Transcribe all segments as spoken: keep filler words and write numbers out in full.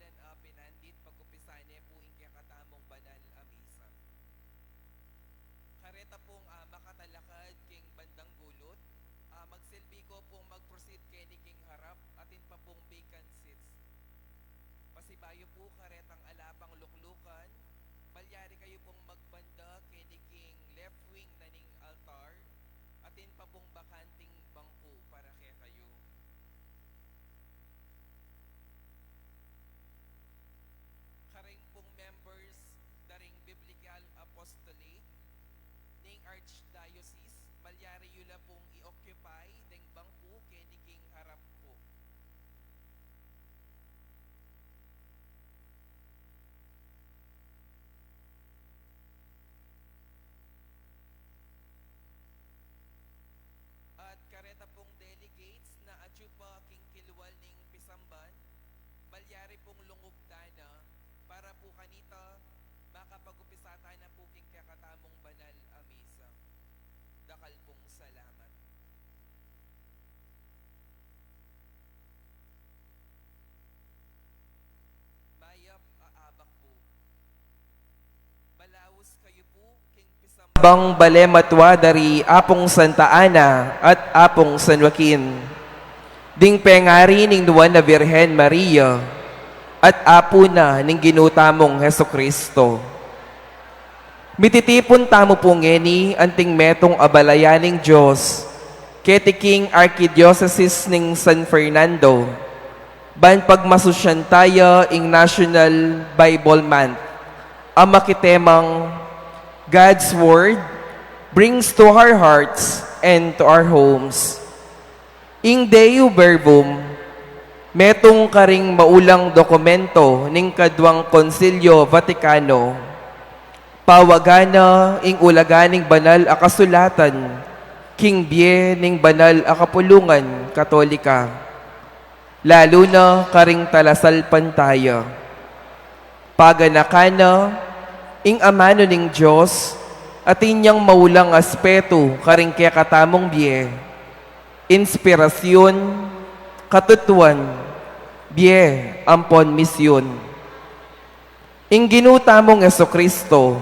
Atin, ah, pinandit, pag-upisan ne pu ing kekatamung banal a misa. Kareta pung, ah, makatalakad king bandang gulut, ah, magsilbi ko pung mag-proceed keni king harap, atin pa pung vacant seats. Pasibayu pu, karetang ala pang luklukan, malyari kayu pung magbanda keni king left wing na ning altar, atin pa pung bakanting bangku para kekayu. Karing pung members da ring Biblical Apostolate ning Archdiocese, malyari yu la pung i-occupy deng bangku keni king harap pu. At kareta pung delegates na atyu pa king kilwal ning pisamban, malyari pung lungub tana para pu kanita makapag-umpisa tana pu king kekatamung banal a misa. Dakal pung salamat. Mayap a abak pu. Malaus kayu pu king pisambang bale matua da ri Apung Santa Ana at Apung San Joaquin, ding pengari ning Nuan a Virgen Maria, at apu na ning Ginu tamung Jesucristo. Mititipun tamu pu ngeni anting metung a balayan ning Dios keti king Archdiocese ning San Fernando, ban pagmasusyan taya ing National Bible Month a makitemang God's Word brings to our hearts and to our homes. Ing Dei Verbum, metung karing maulang dokumento ning kaduang Konsilyo Vatikano, pawagan na ing ulaga ning banal a kasulatan king bie ning banal a kapulungan Katolika, lalu na karing talasalpantaya. Paganakan na ing amanu ning Dios, atin yang maulang aspetu karing kekatamung bie, inspirasyun, katutuan, bie, ampon misyun. Ing Ginu tamung Jesucristo,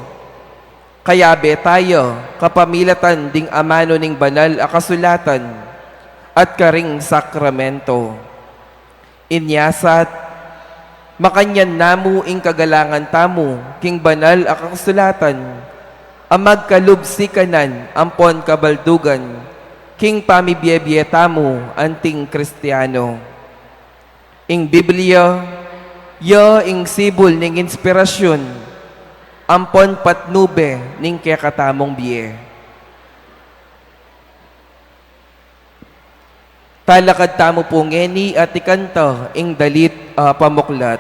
kayabe taya kapamilatan ding amanu ning banal a kasulatan at karing sakramento. Inya sat, makanyan na mu ing kagalangan tamu king banal a kasulatan a magkalub sikanan ampon kabaldugan king pamibie-bie tamu anting Kristiano. Ing Biblia, ya ing sibul ning inspirasyun ampon patnube ning kekatamung bie. Talakad tamu pu ngeni at ikanta ing dalit a pamuklat.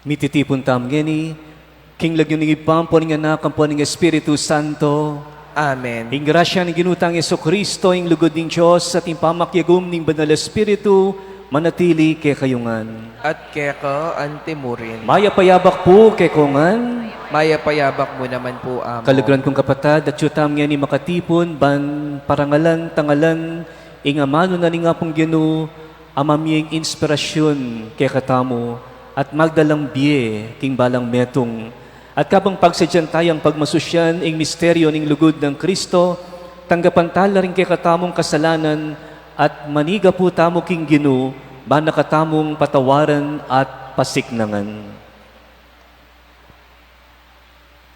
Mititipun tamu ngeni king lagyu ning Ibpa, ampo ning Anak, ampo ning Espiritu Santo. Amen. Ing grasya ning Ginu tang Jesucristo, ing lugud ning Dios, at ing pamakiagum ning Banal Espiritu, manatili kekayu ngan. At keka antimurin. Mayap a yabak pu kekongan. Mayap a yabak mu naman pu, Amo. Kaluguran kung kapatad, atyu tamu ngeni makatipun ban parangalan, tangalan ing amanu na ning Apung Ginu, a mamie ing inspirasyun kekatamu at magdalang bie king balang metung. At kabang pagsadyan tayang pagmasusyan ing misteryo ning lugud nang Kristo, tanggapan tala ring kekatamung kasalanan at manigapu tamu king Ginu, ban na katamung patawaran at pasiknangan.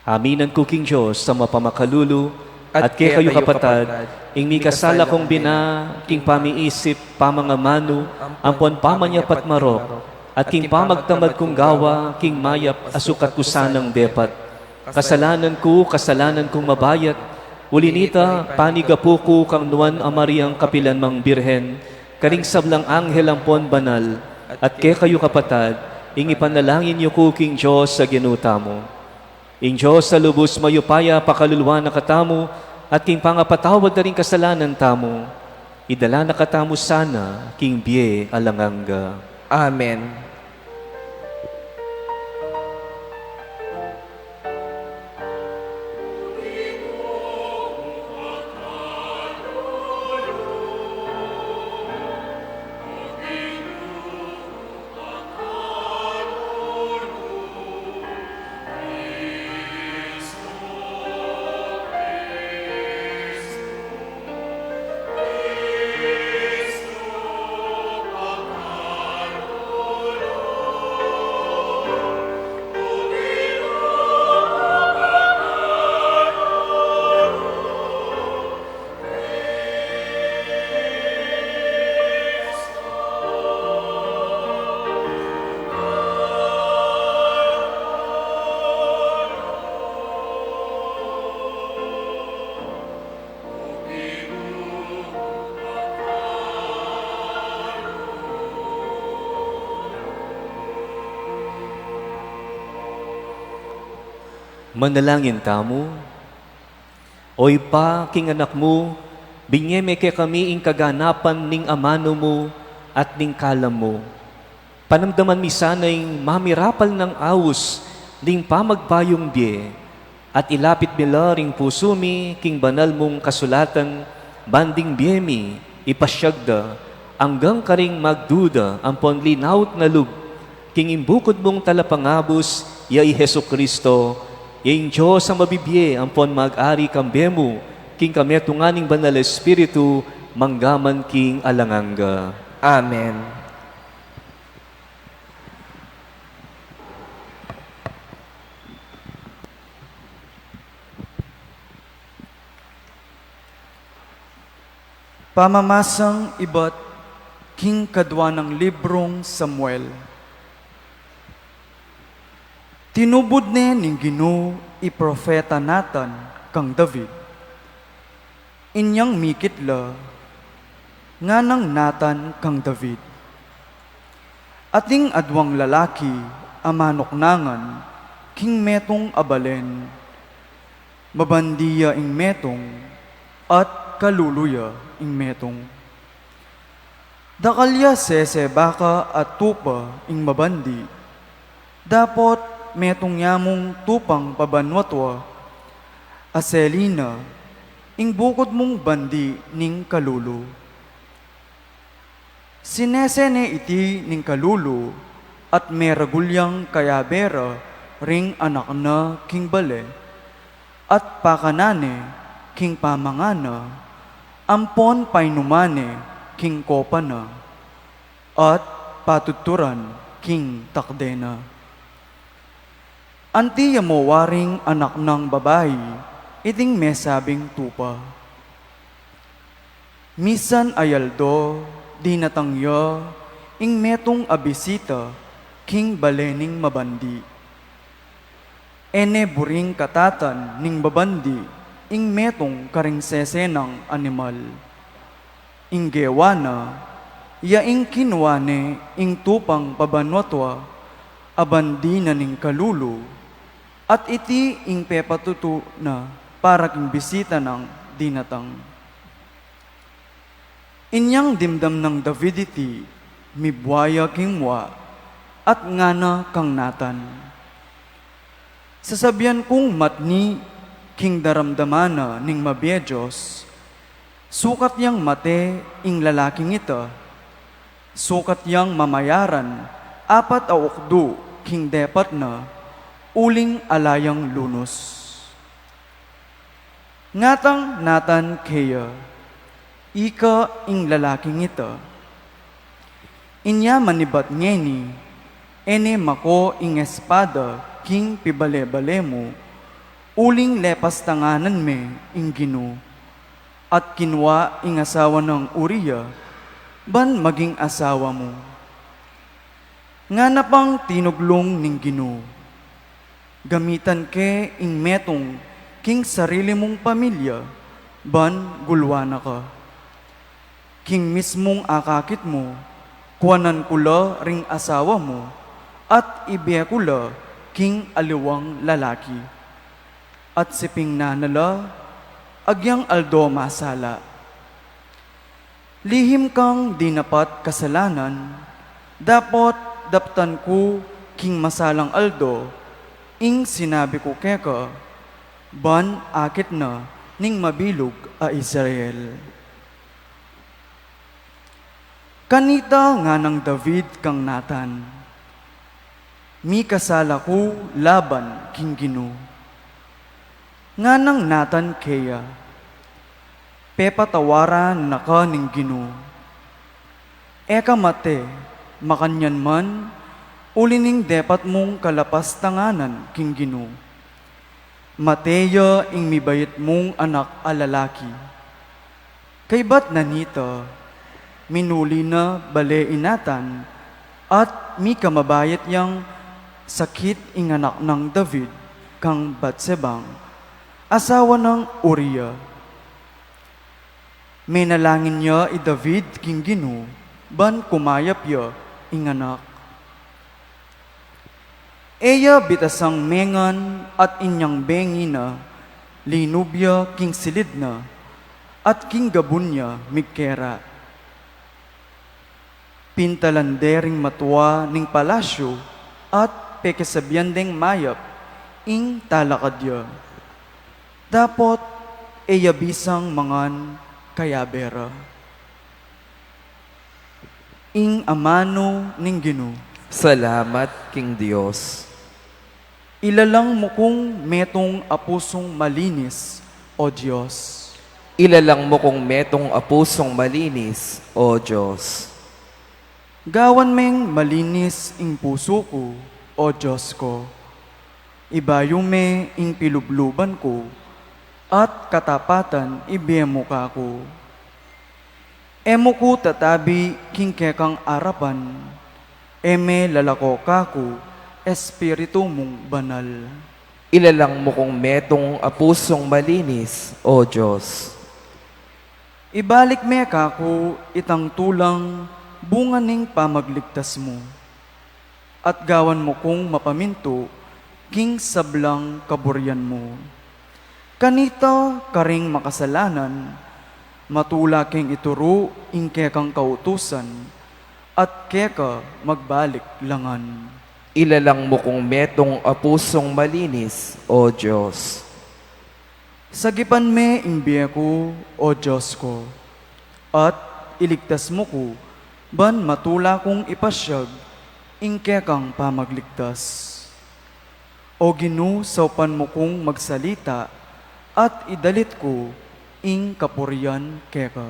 Aminan ku king Dios a mapamakalulu, at kekayu kapatad, ing mikasala kung bina, king pamiisip, pamangamanu, ampon pamanyapat marok, at king pamagtamad kung gawa, king mayap a sukat ku sanang depat. Kasalanan ku, kasalanan kung mabayat, uli nita, panigapu ku kang Nuan a Mariang kapilan mang Birhen, karing sablang anghel ampon banal, at kekayu kapatad, ing ipanalangin yu ku king Dios a Ginu tamu. Ing Dios a lubus mayupaya pakaluluan na katamu, at king pangapatawad da ring kasalanan tamu, idala na katamu sana king bie alang angga. Amen. Manalangin tamu. O Ibpa, king Anak mu, binie me kekami ing kaganapan ning amanu mu at ning kalam mu. Panamdaman mi sana ing mamirapal nang aus ning pamagbayung bie, at ilapit mi la ring pusu mi king banal mung kasulatan, ban ding bie mi ipasiag da anggang karing magduda ampon linaut na lub king ing bukud mung Talapangabus, ya i Jesucristo, ya ing Dios a mabibie ampon mag-ari kambe mu, king kametungan ning Banal Espiritu, mangga man king alang angga. Amen. Pamamasang ibat king kadua nang librung Samuel. Tinubud ne ning Ginu i propeta Natan kang David. Inyang mikit la, nganang Natan kang David, ating aduang lalaki a manuknangan king metung a balen. Mabandi ya ing metung, at kalulu ya ing metung. Dakal ya sese baka at tupa ing mabandi, dapot metung ya mung tupang pabanwatua, aseli na ing bukud mung bandi ning kalulu. Sinese ne iti ning kalulu, at meragul yang kayabe ra ring anak na king bale, at pakanan ne king pamangan na, ampon painuman ne king kopa na, at patuturan king takde na. Anti ya mo waring anak nang babai iting mesabing tupa. Misan a aldo, dinatang ya ing metung a bisita king bale ning mabandi. E ne buring katatan ning mabandi ing metung karing sese nang animal. Ing gewa na, ya ing kinua ne ing tupang pabanwatua, Abandi na ning kalulu, at iti ing pepatutu na para king bisita nang dinatang. Inyang dimdam nang David iti, mibua ya king mua, at ngana kang Natan, "Sasabian kung matni king daramdaman na ning mabie Dios, sukat yang mate ing lalaking ita, sukat yang mamayaran apat a ukdu king depat na uling ala yang lunus." Ngatang Natan keya, "Ika ing lalaking ita." Inya manibat ngeni, "E ne mako ing espada king pibale-bale mu, uling lepastanganan me ing Ginu, at kinua ing asawa nang Uria ban maging asawa mu." Ngana pang tinuglung ning Ginu, "Gamitan ke ing metung king sarili mung pamilya ban gulwan na ka. King mismung akakit mu, kuanan ku la ring asawa mu, at ibie ku la king aliwang lalaki." At siping nana la, "Agyang aldo masala. Lihim kang dinapat kasalanan, dapot daptan ku king masalang aldo ing sinabi ku keka, ban akit na ning mabilug a Israel." Kanita nganang David kang Natan, "Mikasala ku laban king Ginu." Nganang Natan keya, "Pepatawaran na ka ning Ginu. E ka mate, makanyan man, uli ning depat mung kalapastanganan king Ginu. Mate ya ing mibait mung anak a lalaki. Kaybat na nita, minuli na bale i Natan, at mikamabayat yang sakit ing anak nang David kang Batsebang asawa nang Uria." Menalangin ya i David king Ginu, ban kumayap ya ing anak. E ya bitasang mengan, at inyang bengi na, linub ya king silid na, at king gabun ya migkera. Pintalan de ring matua ning palasyu, at pekisabian deng mayap ing talakad ya. Dapot e ya bisang mangan kayabe ra. Ing amanu ning Ginu. Salamat king Dios. Ilalang mu kung metung a pusung malinis, O Dios. Ilalang mu kung metung a pusung malinis, O Dios. Gawan meng malinis ing pusu ku, O Dios ku. Ibayu me ing pilubluban ku, at katapatan ibie mu kaku. E mu ku tatabi king kekang arapan, e me lalako kaku Espiritu mung Banal. Ilalang mu kung metung a pusung malinis, O Dios. Ibalik me kaku itang tulang bunga ning pamagligtas mu, at gawan mu kung mapamintu king sablang kaburian mu. Kanita karing makasalanan, matula keng ituru ing kekang kautusan, at keka magbalik la ngan. Ilalang mu kung metung a pusung malinis, O Dios. Sagipan me ing bie ku, O Dios ku, at iligtas mu ku, ban matula kung ipasiag ing kekang pamagligtas. O Ginu, saupan mu kung magsalita, at idalit ku ing kapurian keka.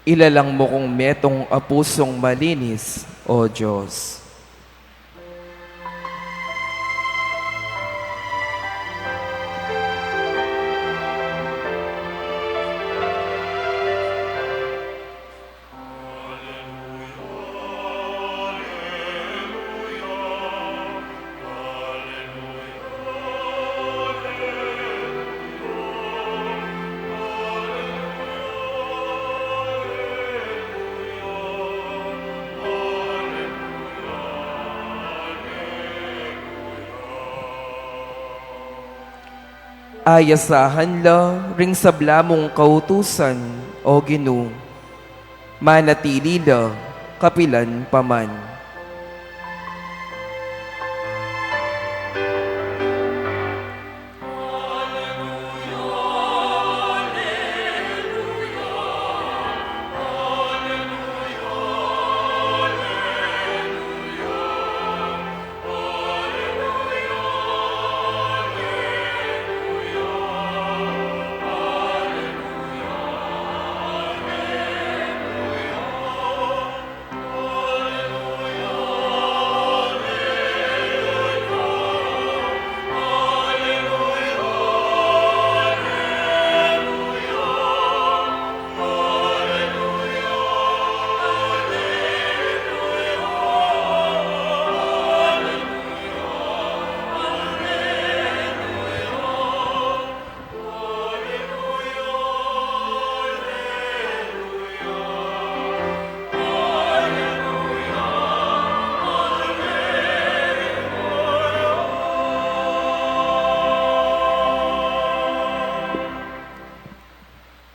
Ilalang mu kung metung a pusung malinis, O Dios. Ayasahan la ring sabla mung kautusan, O Ginu, manatili la kapilan pa man.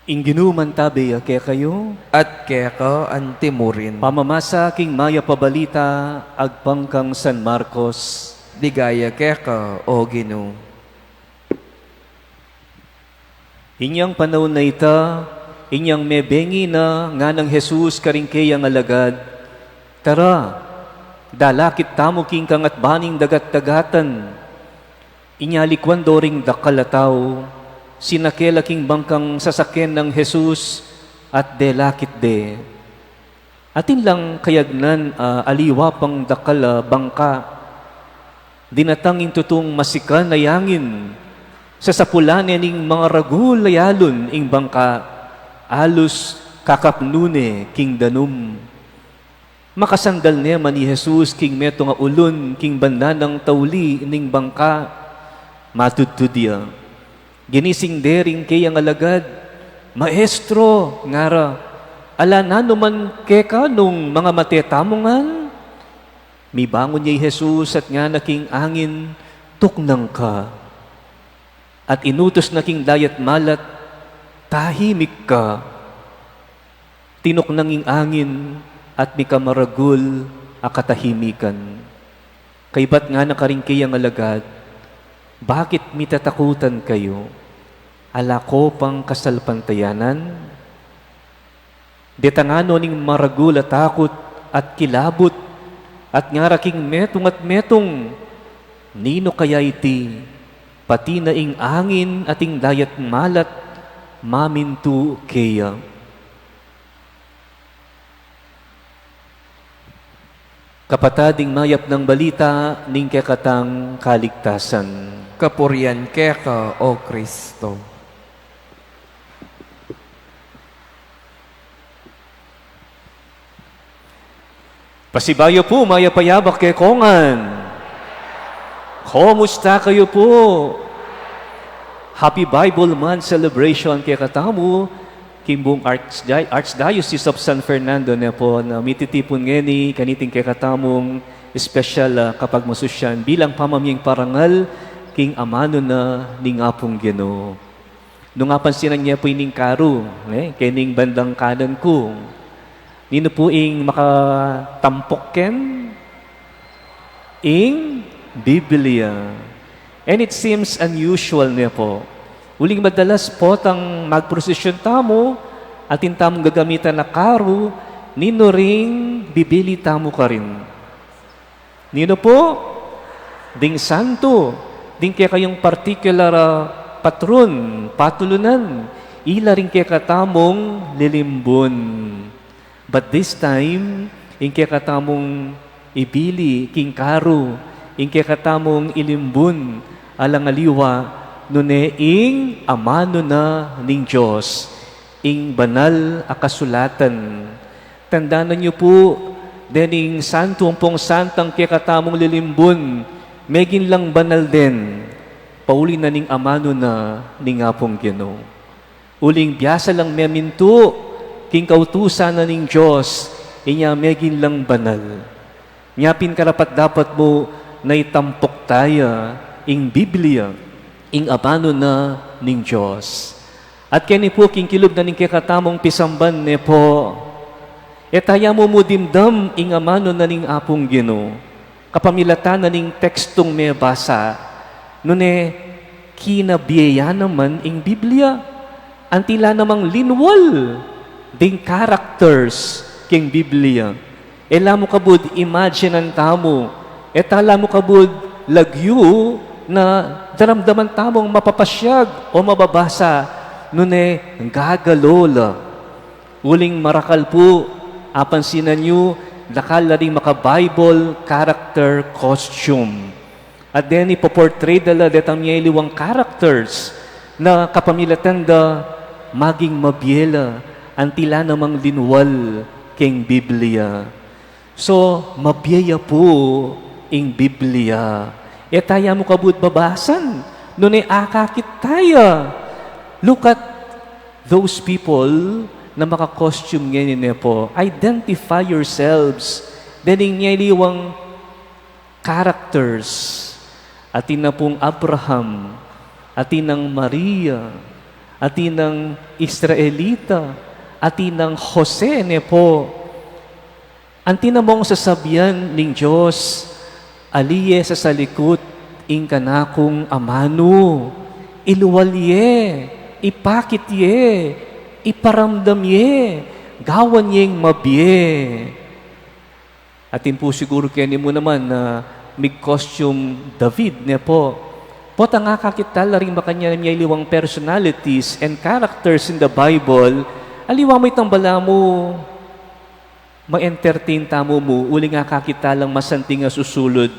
Ing Ginu mantabe ya kekayu. At keka antimurin. Pamamasa king mayap a balita agpang kang San Marcos. Ligaya keka, O Ginu. Inyang panaun a ita, inyang mebengi na, ngana nang Jesus karing kayang alagad, "Tara, dalakit tamu king kangatba ning dagat-dagatan." Inya likuan do ring dakal a tau, sinake la king bangkang sasakyan nang Jesus, at delakit de. Atin lang kayagnan a aliwa pang dakal a bangka. Dinatang ing tutung masikan a angin, sasapulan ne ning maragul a yalun ing bangka, alus kakapnu ne king danum. Makasandal ne man i Jesus king metung a ulun king banda nang tauli ning bangka, matudtud ya. Ginising de ring kayang alagad, "Maestro," ngara, "ala nanu man keka nung mangamate tamu ngan?" Mibangun ya i Jesus at ngana king angin, "Tuknang ka." At inutus na king dayat malat, "Tahimik ka." Tinuknang ing angin at mika maragul a katahimikan. Kaybat ngana karing kayang alagad, "Bakit mitatakutan kayu? Ala ko pang kasalpantayanan?" Detang no ning maragul a takut at kilabut, at ngara king metung at metung, "Ninu kaya iti? Pati na ing angin at ing dayat malat mamintu keya." Kapatad, ing mayap nang balita ning kekatang kaligtasan. Kapurian keka, O Kristo. Pasibayu pu, mayap a yabak kekongan. Kumusta kayu pu? Happy Bible Month celebration kekatamu king buung Archdi-, Archdiocese of San Fernando ne pu, na mititipun ngeni kaniting kekatamung special, ah, kapagmasusyan bilang pamamyeng parangal king amanu na ning Apung Ginu. Nung apansinan ye pu ining karu, ne, kening bandang kanan ku, ninu pu ing makatampok ken? Ing Biblia. And it seems unusual, ne pu. Uling madalas potang magprosesyon tamu, atin tamung gagamitan a karu, ninu ring bibili tamu karin? Ninu pu? Ding santu, ding kekayung particular a patron, patulunan, ila ring kekatamung lilimbun. But this time, ing kekatamung ibili king karu, ing kekatamung ilimbun, alang aliwa, nune ing amanu na ning Dios, ing banal a kasulatan. Tandanan yu pu, dening santu ampong santang kekatamung lilimbun, megin lang banal den, pauli na ning amanu na ning Apung Ginu. Uling biasa lang memintu king kautusan na ning Dios, inya megin lang banal. Nya pin karapat-dapat mu na itampok taya ing Biblia. Ing amanu na ning Dios. At keni pu king kilub na ning kekatamung pisamban ne pu, e taya mu mu dimdam ing amanu na ning Apung Ginu kapamilatan na ning tekstong mebasa, nune kinabie ya naman ing Biblia. Anti la namang linwal ding characters king Biblia. E la mu kabud imaginan tamu, e tala mu kabud lagyu na daramdaman tamung mapapasyag o mababasa, nune gagalo la. Uling marakal pu, apansinan yu, dakal la ring maka-Bible character costume. At deni, ipoportray da la detang miyaliwang characters na kapamilatan da maging mabie la, anti la namang linwal king Biblia. So, mabie ya pu ing Biblia. E taya mu kabud babasan, nune akakit taya. Look at those people na maka-costume ngeni ne pu. Identify yourselves. Dening miyaliwang characters. Atin na pung Abraham, atin nang Maria, atin nang Israelita, atin nang Jose ne pu. Anti na mung sasabian ning Dios, ali ye sasalikut ing kanakung amanu, iluwal ye, ipakit ye, iparamdam ye, gawan yeng mabie. Atin pu siguru keni mu naman na mig-costume David, ne pu. Potang akakit tala ring makanyan a miyaliwang personalities and characters in the Bible, aliwa mu itang balamu ma-entertain tamu mu, uling akakit talang masanting a susulud.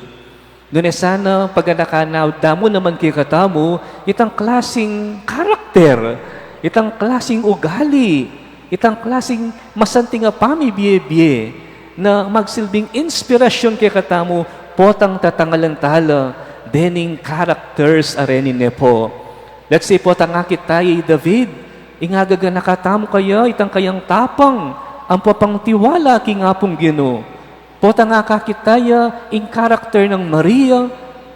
Nune sana paganakan da mu naman kekatamu itang klasing karakter, itang klasing ugali, itang klasing masanting a pamibie-bie na magsilbing inspirasyon kekatamu, potang tatangalan tala dening characters a reni ne pu. Let's say, potang akit taya i David, ing agaganaka tamu kaya itang kayang tapang ampo pangtiwala king Apung Ginu. Potang akakit taya ing karakter nang Maria,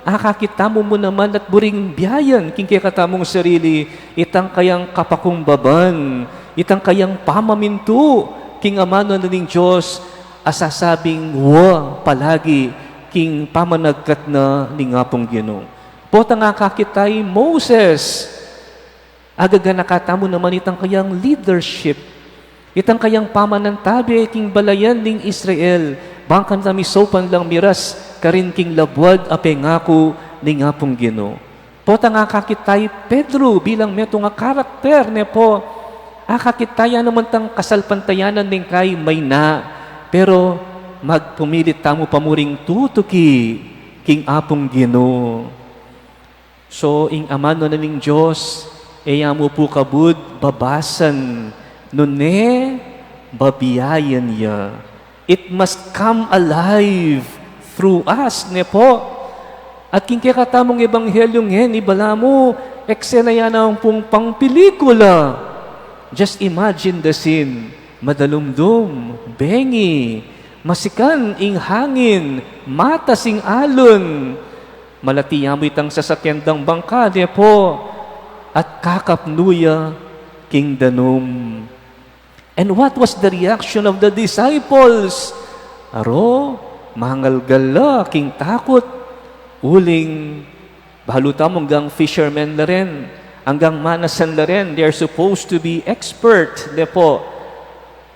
akakit tamu mu naman at buring biayan king kekatamung sarili itang kayang kapakumbaban, itang kayang pamamintu king amanu na ning Dios a sasabing wa palagi king pamanagkat na ning Apung Ginu. Potang akakit taya i Moses, agaganaka tamu naman itang kayang leadership, itang kayang pamanantabe king balayan ning Israel, bang kanita misaupan lang miras karin king labuad a pengaku ning Apung Ginu. Potang akakit taya i Pedro bilang metung a karakter, ne pu, akakit taya naman tang kasalpantayanan ning kayang mayna, pero magpumilit tamu pa mu ring tutuki king Apung Ginu. So, ing amanu na ning Dios, e ya mu pu kabud babasan, nune babiayan ya. It must come alive through us, ne pu. At king kekatamung ebanghelyu ngeni, balamu, eksena ya na pung pangpelikula. Just imagine the scene. Madalumdum, bengi, masikan ing hangin, matas ing alun. Malati ya mu itang sasakyan dang bangka, ne pu, at kakapnu ya king danum. And what was the reaction of the disciples? Aro, mangalgal la king takut. Uling, balu tamu, anggang fishermen la rin, anggang manasan la rin, they are supposed to be expert, ne pu.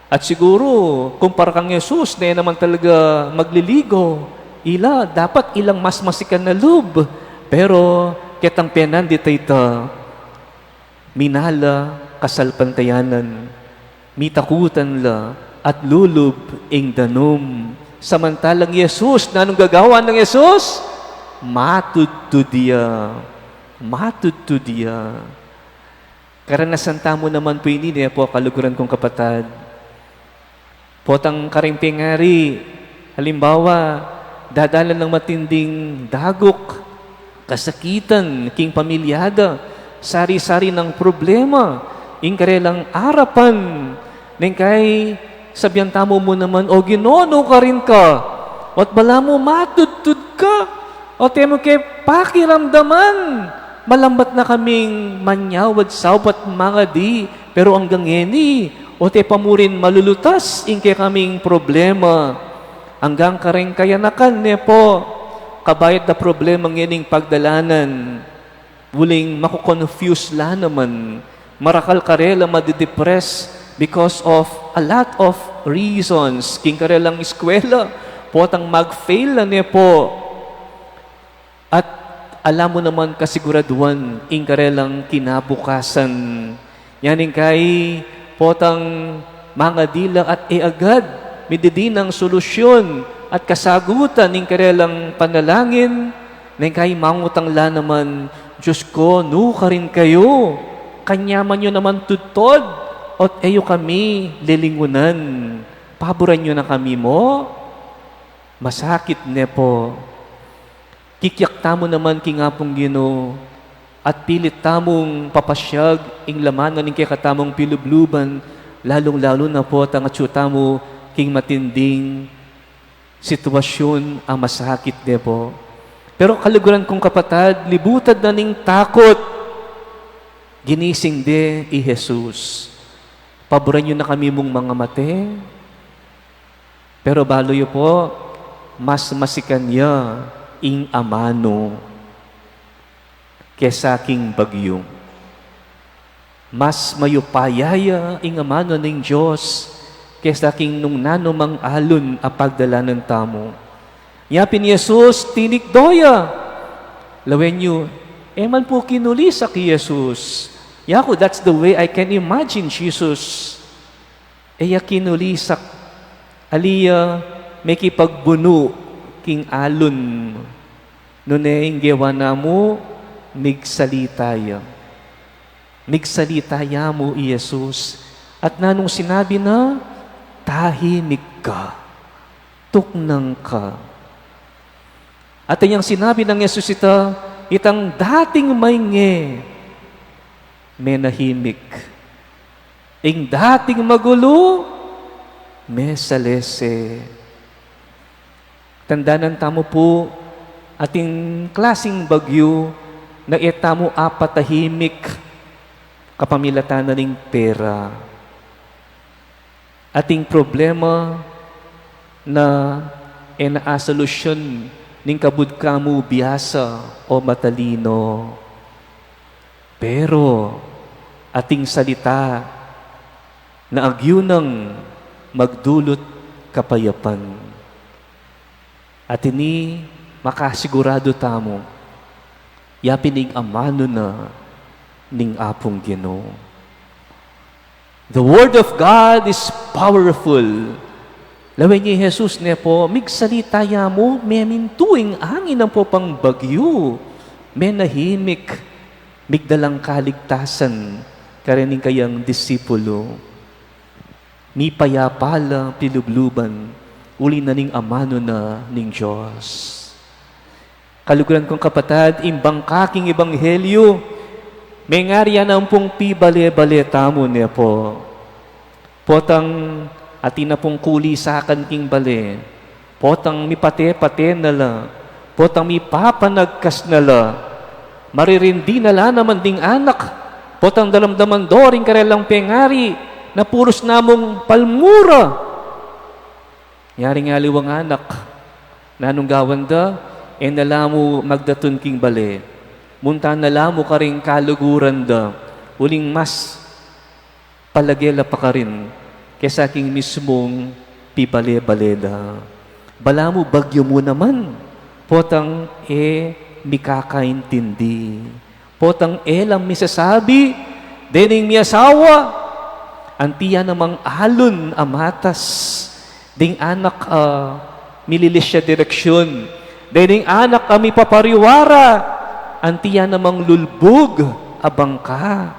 At siguru, kumpara kang Jesus, ne naman talaga magliligo, ila, dapat ilang mas masikan a lub. Pero ketang penandit a ita, minala kasalpantayanan, mitakutan la, at lulub ing danum. Samantalang Jesus, nanung gagawan nang Jesus? Matudtud ya. Matudtud ya. Karanasan tamu naman pu ini, ne pu, kaluguran kung kapatad. Potang karing pengari, halimbawa, dadalan nang matinding daguk, kasakitan king pamilya da, sari-sari nang problema ing karelang arapan. Neng kai, sabian tamu mu naman, "O Ginu, nu karin ka? O't balamu matudtud ka? O't e mu ke pakiramdaman?" Malambat na kaming manyawad saup at mangadi, pero anggang ngeni, o't e pa mu rin malulutas ing kekaming problema. Anggang kareng kayanakan ne pu, kabayat da problema ngening pagdalanan. Uling maku-confuse la naman, marakal karela madidepress because of a lot of reasons. King karelang eskwela, potang mag-fail la ne pu. At ala mu naman kasiguraduan ing karelang kinabukasan. Ngening kai, potang mangadi la at e agad mididinan solusyon at kasagutan ing karelang panalangin, neng kai mangutang la naman, "Dios ku, nukarin kayu? Kanyaman yu naman tudtud, o't e yu kami lilingunan. Paburan yu na kami mu?" Masakit ne pu. Kikyak tamu naman king Apung Ginu, at pilit tamung papasyag ing laman na ning kekatamung pilubluban, lalung-lalu na pu potang atyu tamu king matinding sitwasyun a masakit de pu. Pero kaluguran kung kapatad, libutad na ning takut, ginising de i Jesus. Paburan yu na kami mung mangamate? Pero balu yu pu, mas masikan ya ing amanu kesa king bagyu. Mas mayupaya ya ing amanu ning Dios kesa king nung nanu mang alun a pagdalanan tamu. Yapin Jesus, tinikdo ya. Lawen yu, e man pu kinulisak i Jesus. Yaku, that's the way I can imagine Jesus. E ya kinulisak, ali ya mekipagbunu king alun. Nune ing gewa na mu, migsalita ya. Migsalita ya mu i Jesus. At nanung sinabi na, "Tahimik ka. Tuknang ka." At inyang sinabi nang Jesus ita, itang dating mainge, menahimik. Ing dating magulu, mesalese. Tandanan tamu pu, atin klasing bagyu na e tamu apatahimik kapamilatan na ning pera. Ating problema na e na asolusyon ning kabud kamu biasa o matalino. Pero ating salita na agyu nang magdulut kapayapan. At ini makasiguradu tamu, yapin ing amanu na ning Apung Ginu. The word of God is powerful. Lawen ye i Jesus ne pu, migsalita ya mu, memintu ing angin ampong bagyu, menahimik, migdalang kaligtasan karing kayang disipulu. Mipayapa la pilubluban, uli na ning amanu na ning Dios. Kaluguran kung kapatad, ing bangka king ebanghelyu, mengari ya na ampong pibale-bale tamu ne pu. Potang atin na pung kulisakan king bale, potang mipate-pate na la, potang mipapanagkas na la, maririndi na la naman ding anak, potang daramdaman do ring karelang pengari, na purus na mung palmura. Yaring aliwang anak, nanung gawan da, e na la mu magdatun king bale. Munta na la mu karing kaluguran da, uling mas palage la pa karin kesa king mismung pibale-bale da. Balamu bagyu mu naman, potang e mikakaintindi. Potang e la misasabi dening miasawa, anti ya namang alun a matas, ding anak a mililis ya direksyun, dening anak a mipapariwara, anti ya namang lulbug a bangka.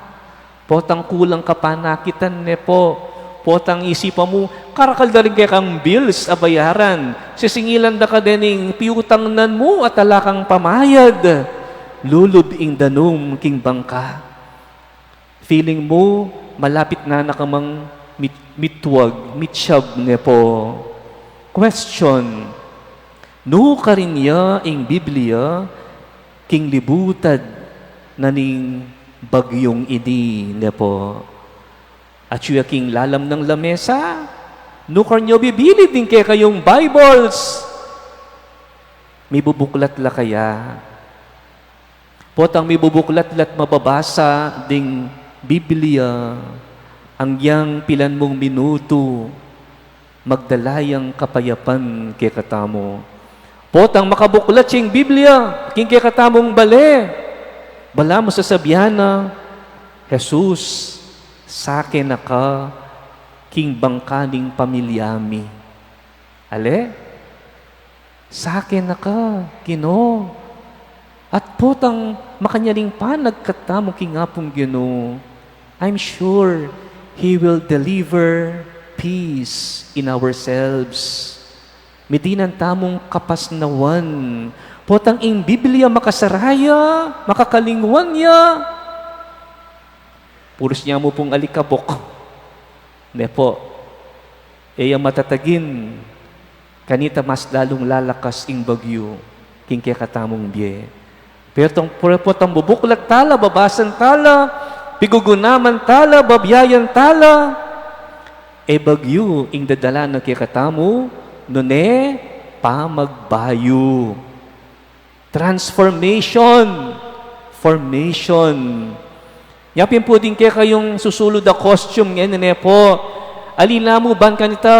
Potang kulang kapanakitan ne pu, potang isipan mu, karakal da ring kekang bills a bayaran, sisingilan da ka dening piutangnan mu at ala kang pamayad. Lulub ing danum king bangka. Feeling mu, malapit na na ka mang mit-, mitwag, mitsyab ne pu. Question, nukarin ya ing Biblia king libutad na ning bagyung ini, ne po. Atyu ya king lalam nang lamesa, nukarin yu bibilid ing kekayung Bibles. Mibubuklat la kaya? Potang mibubuklat la't mababasa ding Biblia, anggiyang pilan mung minutu, magdala yang kapayapan kekatamu. Potang makabuklat yang Biblia king kekatamung bale, balamu sasabian na, "Jesus, sake na ka king bangka ning pamilya mi." Ale? Sake na ka, Ginu. At potang makanyan ing panagkat tamu king Apung Ginu, I'm sure He will deliver peace in ourselves. Midinan tamung kapasnawan. Potang ing Biblia makasaraya, makakalingwan ya. Purus nya mu pung alikabok. Ne po, e ya matatagin, kanita mas lalung lalakas ing bagyu king kekatamung bie. Pero tang, pero potang bubuklat tala, babasan tala, pigugunaman tala, babiayan tala, e bagyu ing dadala na kekatamu, nune pamagbayu. Transformation. Formation. Yapin pu ding kekayung susulud a costume ngeni, ne po. Ali na mu ban kanita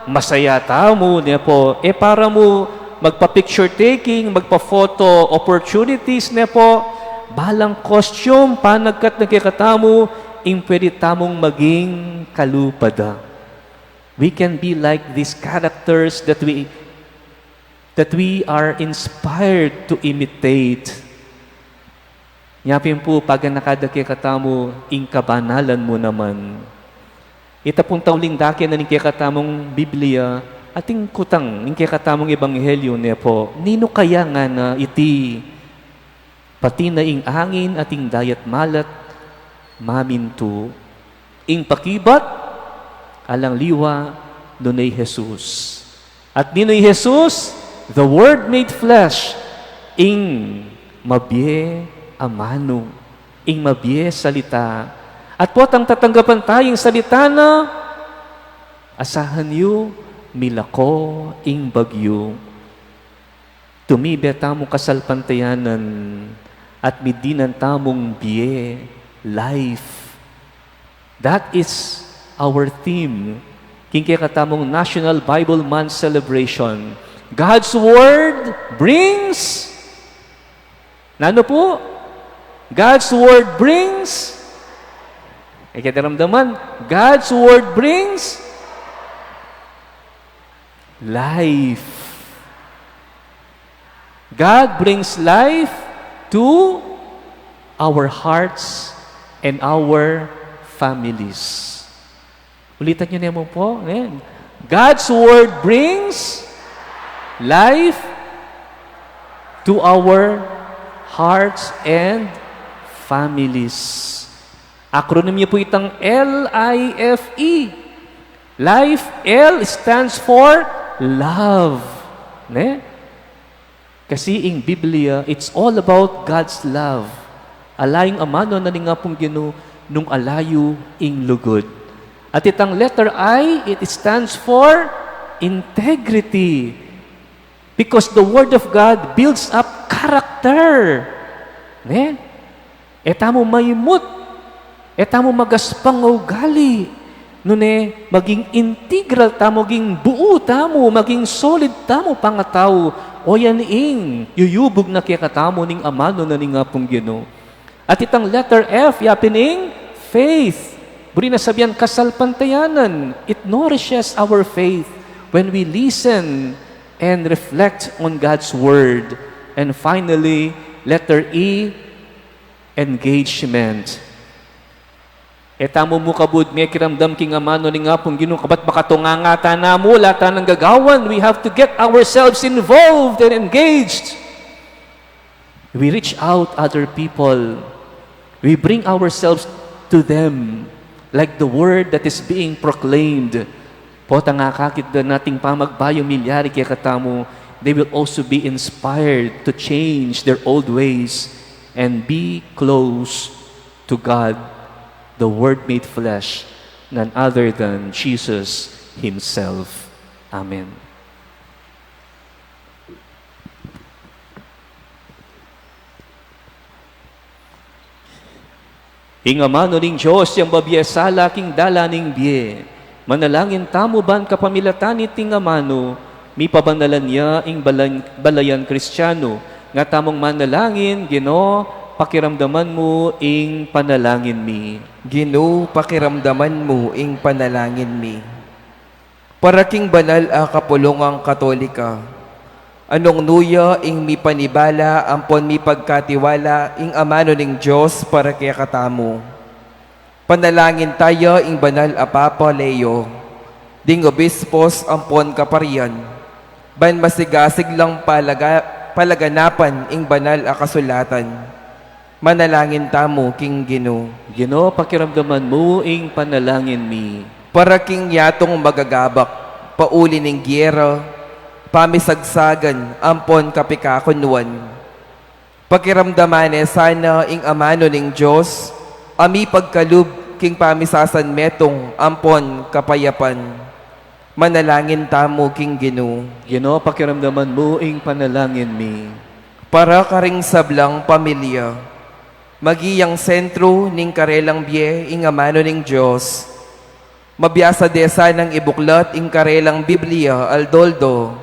masaya tamu, ne po. E para mu magpa-picture taking, magpa-photo opportunities, ne po. Balang costume, panagkat na kekatamu, ing pwede tamung maging kalupa da. We can be like these characters that we that we are inspired to imitate. Nyapin pu, paganaka da kekatamu ing kabanalan mu naman. Ita pung tauling dake na ning kekatamung Biblia, ating kutang ning kekatamung Ebanghelyo, ne po, ninu kaya ngana iti? Pati na ing angin at ing dayat malat, mamintu. Ing pakibat, alang liwa, nune i Jesus. At ninu i Jesus? The Word made flesh. Ing mabie a manu. Ing mabie salita. At potang tatanggapan taya ing salita na, asahan yu, milako ing bagyu. Tumibe tamung kasalpantayanan at midinan tamung bie, life. That is our theme king kekatamung National Bible Month celebration. God's Word brings, nanu pu? God's Word brings, e, kaya daramdaman, God's Word brings life. God brings life to our hearts and our families. Ulitan yu ne mu po, ne? God's Word brings life to our hearts and families. Acronym yu pu itang L I F E. Life, L stands for love. Ne? Kasi ing Biblia, it's all about God's love. Ala ing amanu na ning Apung Ginu nung ala yu ing lugud. At itang letter I, it stands for integrity. Because the Word of God builds up character. Ne? E tamu maimut, e tamu magaspang a ugali, nune maging integral tamu, maging buu tamu, maging solid tamu pangatau, o yan ing yuyubug na kekatamu ning amanu na ning Apung Ginu. At itang letter F, yapin ing faith. Buri na sabian kasalpantayanan. It nourishes our faith when we listen and reflect on God's Word. And finally, letter E, engagement. E tamu mu kabud mekiramdam king amanu ning Apung Ginu kabat makatunganga ta namu, ala ta nang gagawan. We have to get ourselves involved and engaged. We reach out other people. We bring ourselves to them like the word that is being proclaimed. Potang akakit da nating pamagbayung milyari kekatamu, they will also be inspired to change their old ways and be close to God, the Word made flesh, none other than Jesus Himself. Amen. Ing amanu ning Dios yang babie sala king dalan ning bie. Manalangin tamu ban kapamilatan niting amanu, mipabanalan ya ing balan-, balayan Kristianu, nga tamung manalangin, Ginu, pakiramdaman mu ing panalangin mi. Ginu, pakiramdaman mu ing panalangin mi. Para king banal a kapulungan Katolika, anung nuya ing mipanibala ampon mipagkatiwala ing amanu ning Dios para kekatamu. Panalangin taya ing banal a Papa Leo, ding obispos ampon kaparian, ban masigasig lang palaga-, palaganapan ing banal a kasulatan. Manalangin tamu king Ginu. Ginu, pakiramdaman mu ing panalangin mi. Para king yatung magagabak, pauli ning giyera, pamisagsagan, ampon kapikakunuan. Pakiramdaman ne sana ing amanu ning Dios, a mipagkalub king pamisasanmetung ampon kapayapan. Manalangin tamu king Ginu. Ginu, pakiramdaman mu ing panalangin mi. Para karing sablang pamilya, maging sentro ning karelang bie ing amanu ning Dios. Mabiasa de sanang ibuklat ing karelang Biblia aldo-aldo,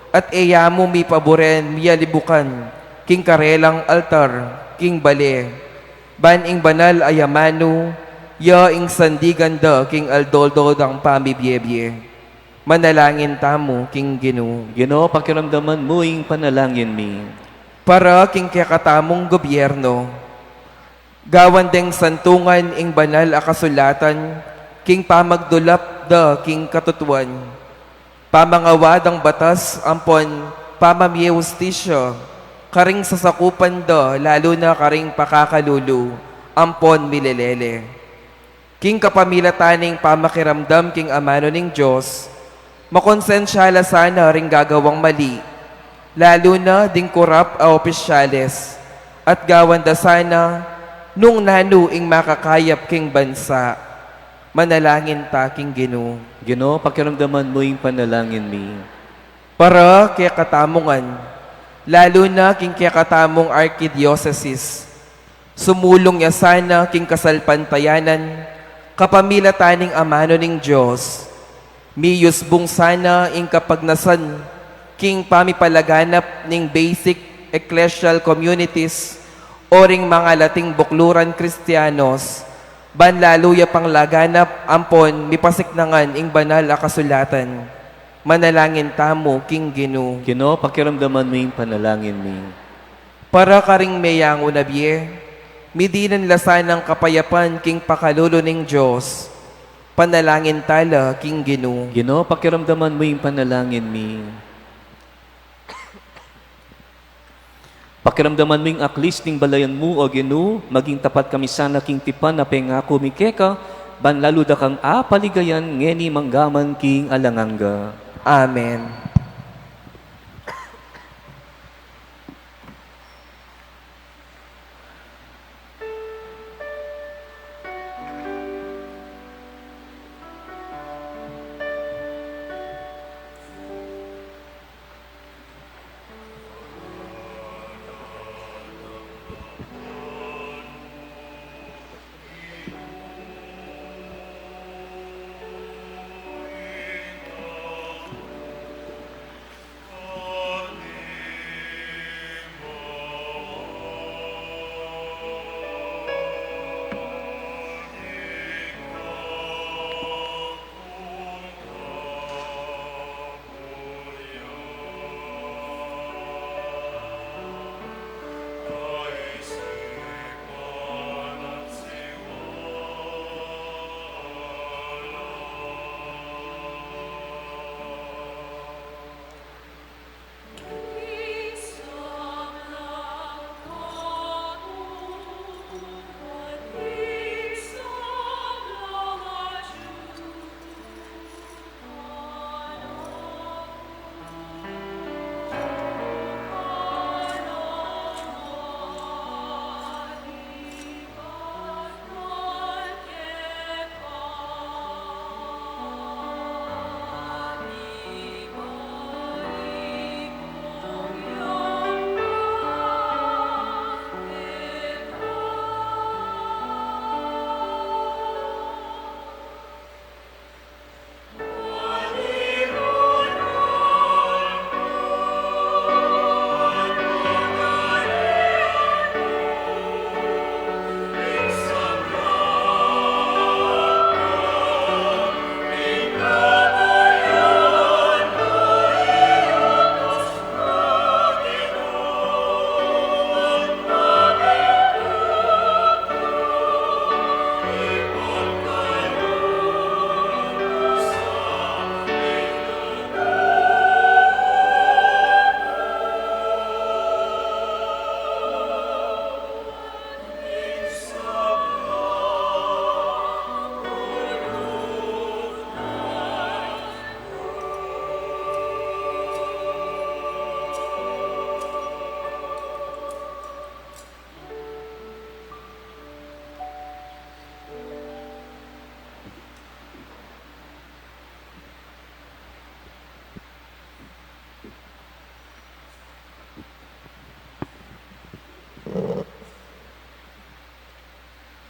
at e ya mu mipaburen mialibukan king karelang altar king bale. Ban ing banal a amanu, ya ing sandigan da king aldo-aldo dang pamibie-bie. Manalangin tamu king Ginu. Ginu, pakiramdaman mu ing panalangin mi. Para king kekatamung gobyerno, gawan deng santungan ing banal a kasulatan king pamagdulap da king katutuan, pamangawa dang batas ampon pamamie hustisya karing sasakupan da, lalu na karing pakakalulu ampon milelele. King kapamilatan ning pamakiramdam king amanu ning Dios, makonsensya la sana ring gagawang mali, lalu na ding kurap a opisyales, at gawan da sana nung nanu ing makakayap king bansa. Manalangin ta king Ginu. Ginu, pakiramdaman mu ing panalangin mi. Para kekatamu ngan, lalu na king kekatamung arkidiosesis, sumulung ya sana king kasalpantayanan, kapamilatan ning amanu ning Dios. Miyusbung sana ing kapagnasan king pamipalaganap ning basic ecclesial communities o ring mangalating bukluran Kristianos, ban lalu ya pang laganap ampon mipasiknangan ing banal a kasulatan. Manalangin tamu king Ginu. Ginu, pakiramdaman mu ing panalangin mi. Para karing meyangu na bie, midinan la sanang kapayapan king pakalulu ning Dios. Panalangin ta la king Ginu. Ginu, pakiramdaman mu ing panalangin mi. Pakiramdaman mu ing aklis ning balayan mu, O Ginu, maging tapat kami sana king tipan a pengaku mi keka, ban lalu da kang apaligayan ngeni manggaman king alang angga. Amen.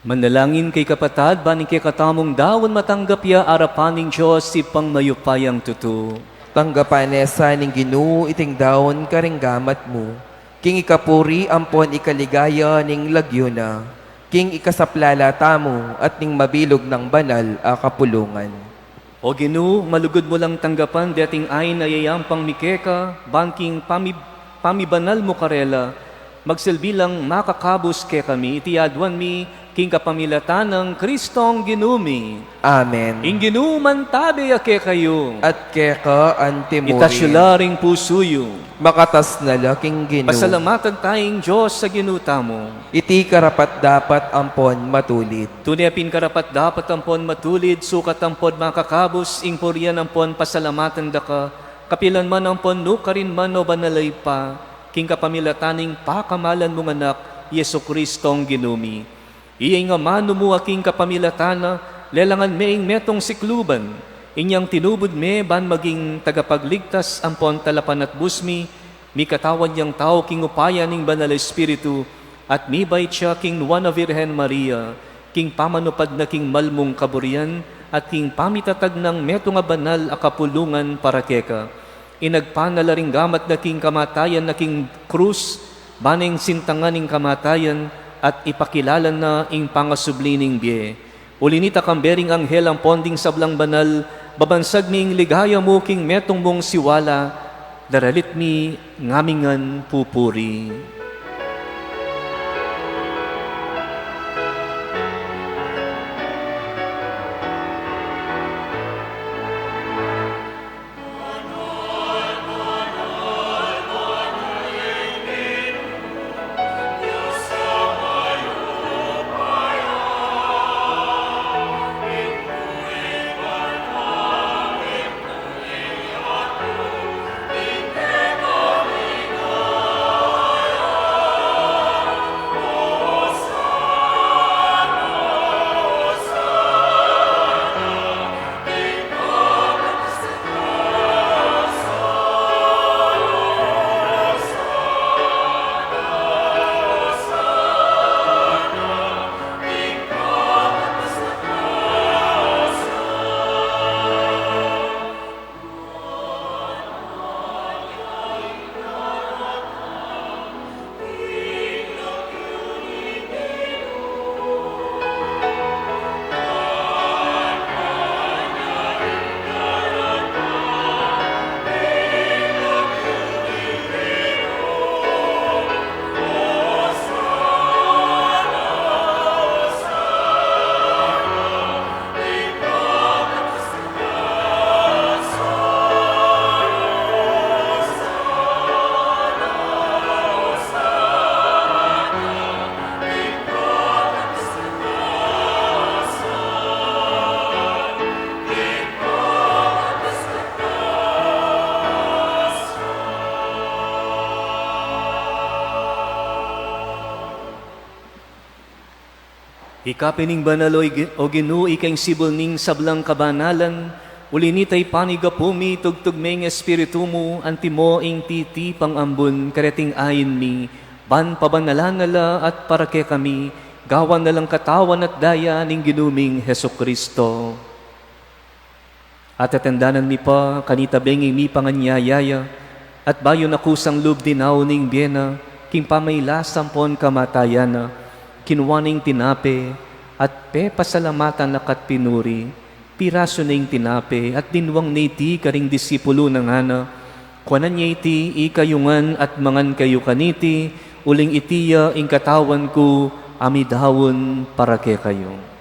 Manalangin kayu kapatad, ban ing kekatamung daun matanggap ya arapan ning Dios Ibpang mayupayang tutu. Tanggapan na sa ning Ginu iting daun karing gamat mu, king ikapuri ampon ikaligaya ning lagyu na, king ikasaplala tamu at ning mabilug nang banal a kapulungan. O Ginu, malugud mu lang tanggapan deting ain a yayampang mi keka, ban king pami-, pamibanal mu karela, magsilbi lang makakabus kekami. Iti aduan mi king kapamilatan nang Kristong Ginu mi. Amen. Ing Ginu mantabe ya kekayu. At keka antimurin. Itas yu la ring pusu yu. Makatas na la king Ginu. Pasalamatan taya ing Dios a Ginu tamu. Iti karapat-dapat ampon matulid. Tune pin karapat-dapat ampon matulid, sukat ampon makakabus, ing purian ampon pasalamatan da ka, kapilan man ampon nukarin man, o Banal a Ibpa, king kapamilatan ning pakamalan mung Anak, Jesucristong Ginu mi. Iya ing amanu mu a king kapamilatan na, lelangan me ing metung sikluban, inyang tinubud me ban maging tagapagligtas ampon talapanatbus mi, mikatawan yang tau king upaya ning Banal a Espiritu, at mibait ya king Nuan a Virgen Maria, king pamanupad na king malmung kaburian, at king pamitatag nang metung a banal a kapulungan para keka. Inagpan na la ring gamat na king kamatayan na king krus, ban neng sintangan ing kamatayan, at ipakilala na ing pangasubli ning bie. Uli nita, kambe ring anghel ampon ding sablang banal, babansag mi ing ligaya mu king metung mung siwala, daralit mi ngamingan pupuri. Ika pin ing banal, o Gi-, o Ginu, ika ing sibul ning sablang kabanalan, uli nita ipanyawad mu, tugtug me ing Espiritu mu, antimo ing titipang ambun kareting ain mi, ban pabanalan na la at para kekami, gawan na lang katawan at daya ning Ginu ming Jesucristo. Atatandanan mi pa, kanita benging mipanganyaya ya, at bayu na kusang lub dinaun ing bie na, king pamailas ampon kamatayan na, kinua ne ing tinape, at pepasalamatan la ka't pinuri, pirasu ne ing tinape, at dinwang ne iti karing disipulu na ngana, kuanan ye iti ikayu ngan at mangan kayu kaniti, uling iti ya ing katawan ku a midaun para kekayu.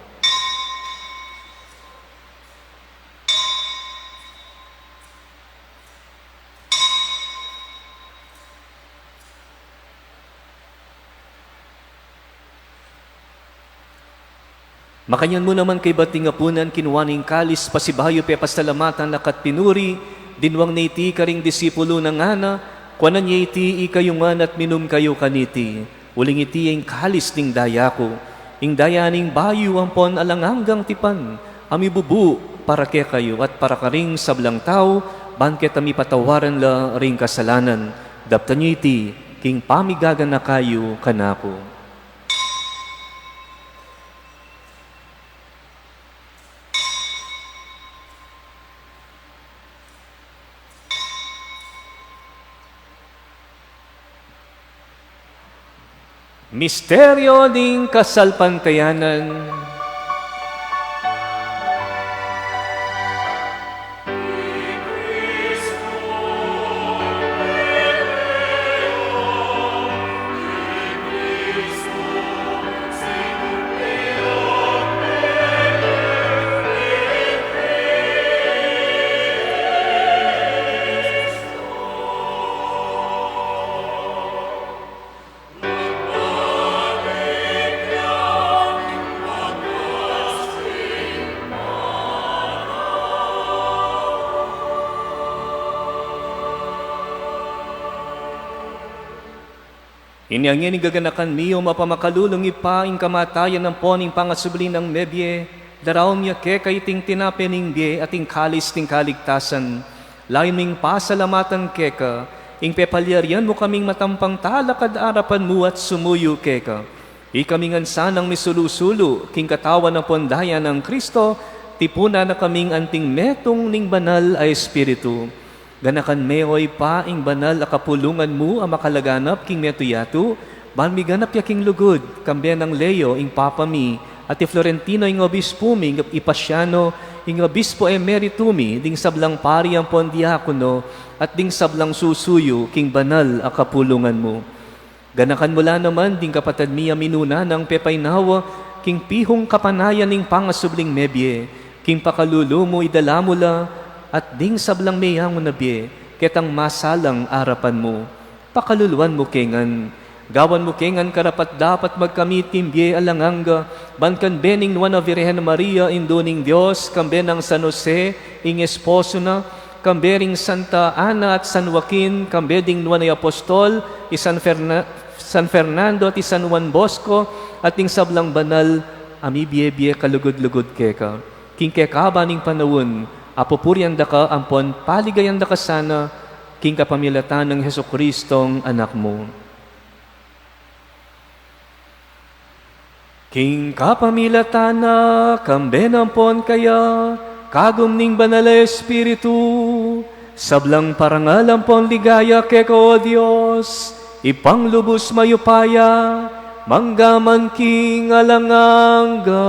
Makanyan mu naman kaybat ding apunan, kinua ne ing kalis, pasibayu pepasalamatan la ka't pinuri, dinwang ne iti karing disipulu na ngana, kuanan ye iti ikayu ngan at minum kayu kaniti. Uling iti ing kalis ning daya ku, ing daya ning bayu ampon alang anggang tipan, a mibubu para kekayu at para karing sablang tau, ban keta mipatawaran la ring kasalanan. Daptan yu iti king pamigaganaka yu kanaku. Misteryo ning kasalpantayanan. Inya ngeni, gaganakan mi, O mapamakalulung Ibpa, ing kamatayan ampon ing pangasubli nang mebie, daraun mi keka iting tinape ning bie at ing kalis ning kaligtasan. Layun ming pasalamatan keka ing pepalyarian mu kaming matampang talakad arapan mu at sumuyu keka. Ikami ngan sanang misulu-sulu king katawan ampon daya nang Kristo, tipunan na kaming anting metung ning Banal a Espiritu. Ganakan me, O Ibpa, ing banal a kapulungan mu a makalaganap king metung yatu, ban miganap ya king lugud, kambe nang Leo ing Papa mi, at i Florentino ing obispu mi, i Pasiano ing obispo emeritu mi, ding sablang pari ampon diakono, at ding sablang susuyu king banal a kapulungan mu. Ganakan mu la naman ding kapatad mi a minuna nang pepaynawa king pihung kapanayan ning pangasubling mebie, king pakalulu mu idala mu la, at ding sablang meyangu na bie, ketang masalang arapan mu. Pakaluluan mu ke ngan. Gawan mu ke ngan karapat-dapat magkamit king bie alang angga, ban kambe ning Nuan a Virgen Maria, Indu ning Dios, kambe nang San Jose, ing esposo na, kambe ring Santa Ana at San Joaquin, kambe ding nuan a apostol, i San Ferna-, San Fernando at i San Juan Bosco, at ding sablang banal a mibie-bie kalugud-lugud keka. King kekaba ning panaun, apupurian da ka ampon paligayan da ka sana, king kapamilatan nang Jesucristong Anak mu. King kapamilatan na, kambe na ampon kaya, kagum ning Banal a Espiritu, sablang parangal ampon ligaya keka, O Dios, Ibpang lubus mayupaya, mangga man king alang angga.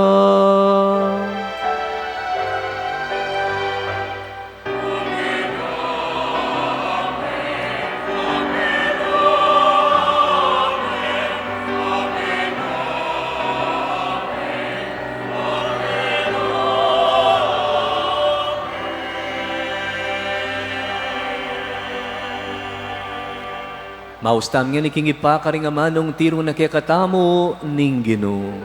Maus tamu ngeni king Ibpa karing amanung tiru na kekatamu ning Ginu.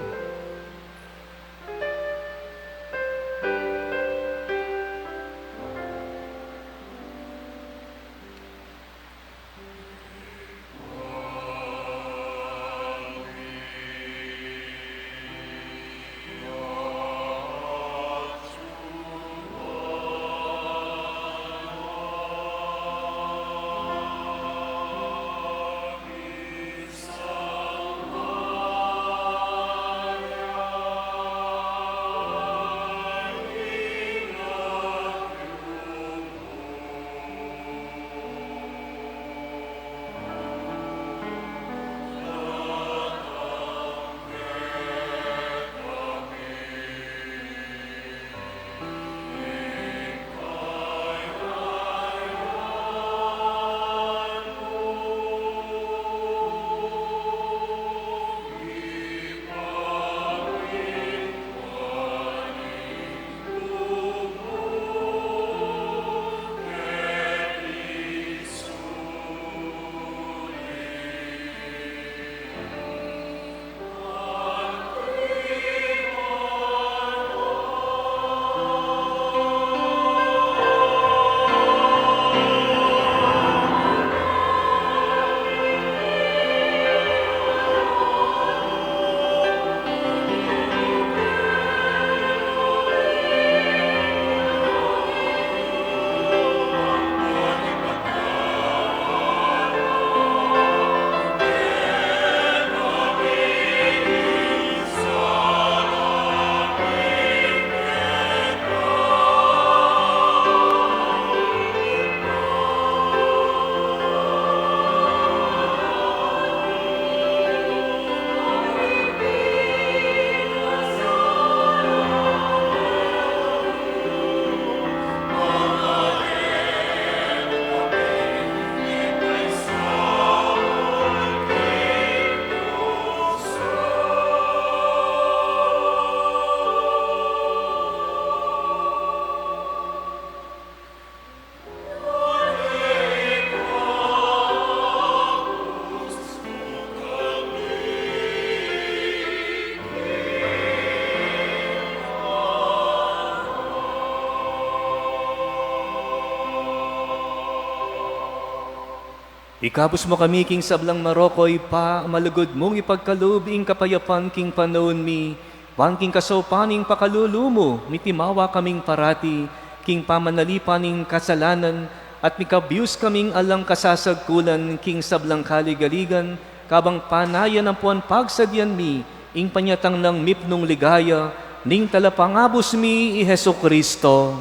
Ikabus mu kami king sablang marok, O Ibpa, malugud mung ipagkalub ing kapayapan king panaun mi, ban king kasaupan ning pakalulu mu, mitimawa kaming parati king pamanalipan ning kasalanan, at mikabius kaming alang kasasagkulan king sablang kaligaligan, kabang panayan ampon pagsadyan mi ing panyatang nang mipnung ligaya ning Talapangabus mi, i Jesucristo.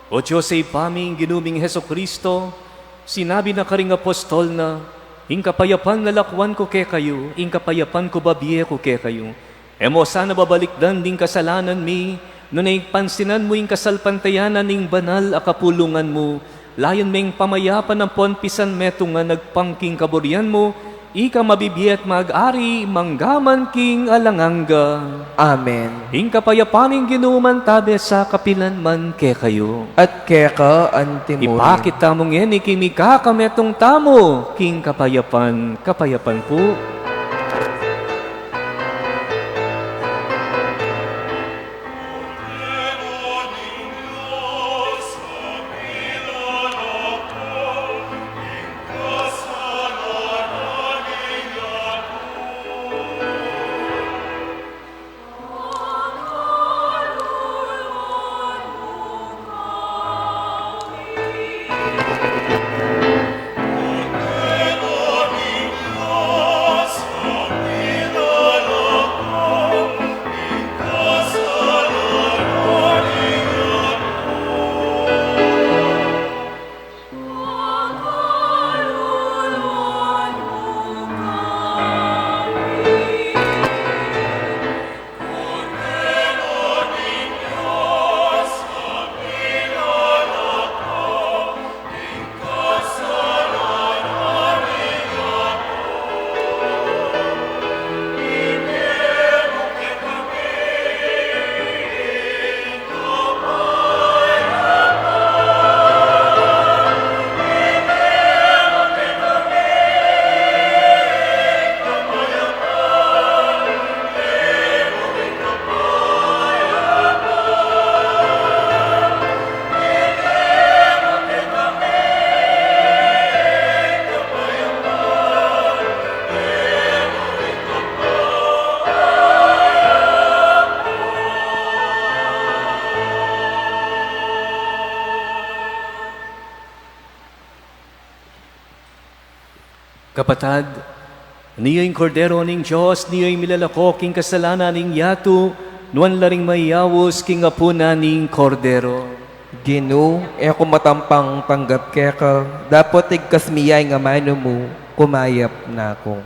O Dios, Ibpa mi, ing Ginu ming Jesucristo, sinabi na karing apostol na, "Ing kapayapan lakwan ku kekayu, ing kapayapan ku babie ku kekayu." E mo sana babalikdan ding kasalanan mi, nune ing pansinan mu ing kasalpantayanan ning banal a kapulungan mu, layan meng pamayapan ampon pisanmetungan agpang king kaburian mu, ika mabibie at mag-ari mangga man king alang angga. Amen. Ing kapayapan ning Ginu mantabe sa kapilan man kekayu. At keka antimurin. Ipakit tamu ngeni king mikakametung tamu king kapayapan. Kapayapan pu. Kapatad, niyu ing Kordero ning Dios, niyu ing milalako king kasalanan ning yatu, nuan la ring mayaus king apunan ning Kordero. Ginu, e ku matampang tanggap keka, dapot igkas mi ya ing amanu mu, kumayap na ku.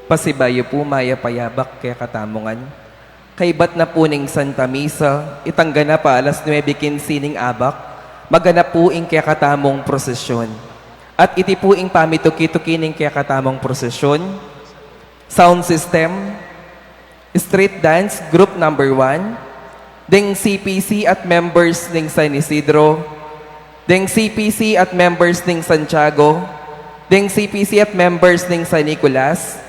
Pasibayu pu, mayap a abak kekatamu ngan. Kaybat na pu ning Santa Misa, itang ganap a alas nuebe kinse ning abak, maganap pu ing kekatamung prosesyon. At iti pu ing pamituki-tuki ning kekatamung prosesyon: sound system, street dance group number one, deng C P C at members ning San Isidro, deng C P C at members ning Santiago, deng C P C at members ning San Nicolas,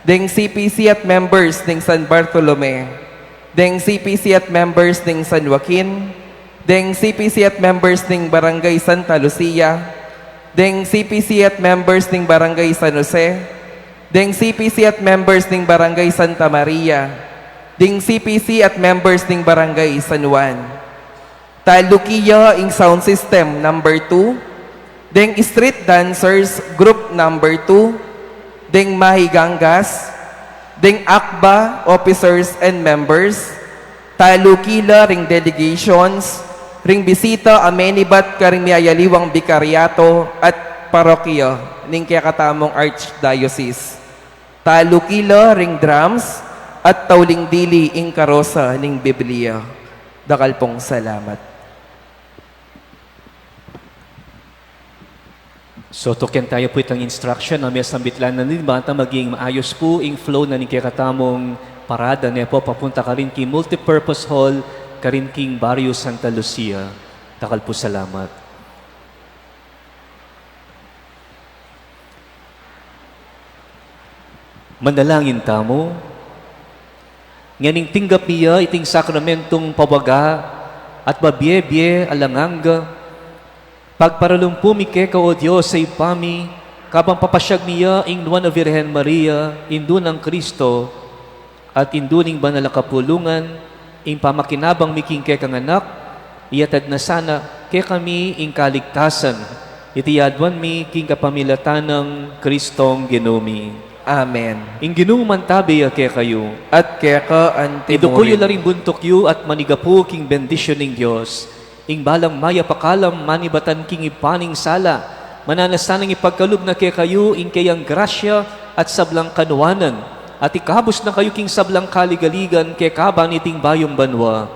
deng C P C at members ning San Bartolome, deng C P C at members ning San Joaquin, deng C P C at members ning Barangay Santa Lucia, deng C P C at members ning Barangay San Jose, deng C P C at members ning Barangay Santa Maria, deng C P C at members ning Barangay San Juan. Taluki ya ing sound system number two, deng street dancers group number two, deng mahigangas, deng akba officers and members. Taluki la ring delegations ring bisita a menibat karing miyayaliwang bikaryato at parokya ning kekatamung archdiocese. Taluki la ring drums at tauling dili ing karosa ning Biblia. Dakal pung salamat. So, tuken taya pu itang instruction a mesambit la na rin, bang maging maayos pu ing flow na ning kekatamung parada, ne pu, papunta karin king multipurpose hall karin king Barrio Santa Lucia. Dakal pu salamat. Manalangin tamu. Ngening tinggap mi ya iting sakramentung pawaga at mabie-bie alang angga, pagparalumpu mi keka, o Dios a Ibpa mi, kabang papasyag mi ya ing nuan a Virgen Maria, Indu nang Kristo, at Indu ning Banal a Kapulungan, ing pamakinabang mi king kekang Anak, iyatad na sana kekami ing kaligtasan. Iti aduan mi king kapamilatan nang Kristong Ginu mi. Amen. Ing Ginu mantabe ya kekayu. At keka antimurin. Iduku yu la ring buntuk yu at manigapu king bendisyun ning Dios. Ing balang mayap a kalam manibatan king Ibpa ning sala, mananu na sanang ipagkalub na kekayu ing keyang grasya at sablang kanuanan, at ikabus na kayu king sablang kaligaligan kekaba niting bayung banua.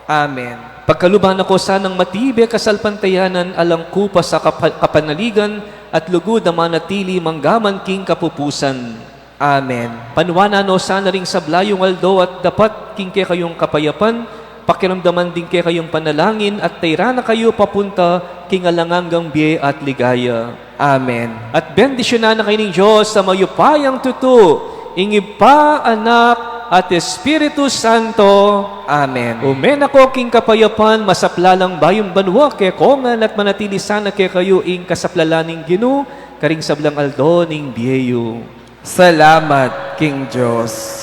Amen. Pagkaluban na ko sanang matibe kasalpantayanan alang kupas a kapa-, kapanaligan at lugud a manatili manggaman king kapupusan. Amen. Panuanan no sana ring sabla yung aldo at dapat king kekayung kapayapan, pakiramdaman ding kekayung panalangin at tayran na kayu papunta king alang anggang bie at ligaya. Amen. At bendisyunan na kayu ning Dios a mayupayang tutu, ing Ibpa, Anak, at Espiritu Santo. Amen. Ume na ko king kapayapan, masaplalang bayung banua kekongan at manatili sana kekayu ing kasaplalan ning Ginu karing sablang aldo ning bie yu. Salamat king Dios.